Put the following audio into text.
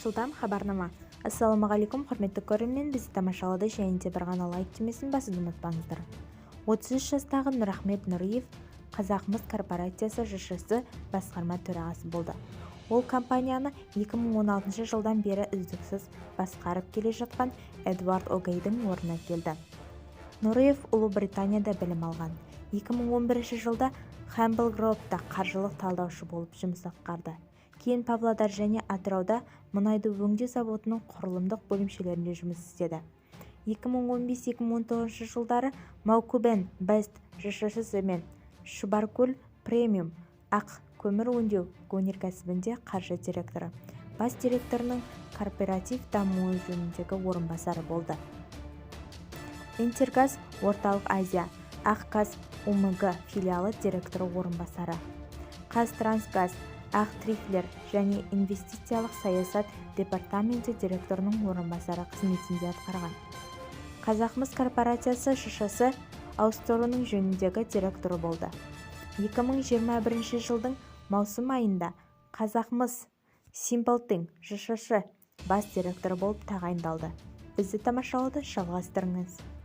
Жылдам хабарнама. Ассалаумағалейкум, құрметті көрермен! Бізді тамашалауды және де бір ғана лайк түймесін басуды ұмытпаңыздар. 33 жастағы Нұрахмет Нұриев «Қазақмыс корпорациясы» ЖШС басқарма төрағасы болды. Ол компанияны 2016 жылдан бері үздіксіз басқарып келе жатқан Эдуард Огейдің орнына келді. Нұриев Ұлыбританияда білім алған. 2011 жылда Хамбл Группта қаржылық талдаушы болып жұмыс атқарды. Кейін Павлодар және Атырауда мұнайды өңдеу заводының құрылымдық бөлімшелерінде жұмыс істеді. 2015-2019 жылдары Маукубен Бест ЖШС мен Шұбаркөл Премиум АҚ көмір өңдеу өнеркәсібінде қаржы директоры, бас директорының корпоратив дамуы жөніндегі орынбасары болды. Интергаз Орталық Азия АҚ КазУМГ филиалы директоры орынбасары, ҚазТрансГаз АҚ Тарифтер және инвестициялық саясат департаменті директорының орынбасары қызметінде атқарған. «Қазақмыс корпорациясы» ЖШС ауыстыруының жөніндегі директоры болды. 2021 жылдың маусым айында «Қазақмыс Симплтинг» ЖШС бас директоры болып тағайындалды. Бізді тамашалауды жалғастырыңыз.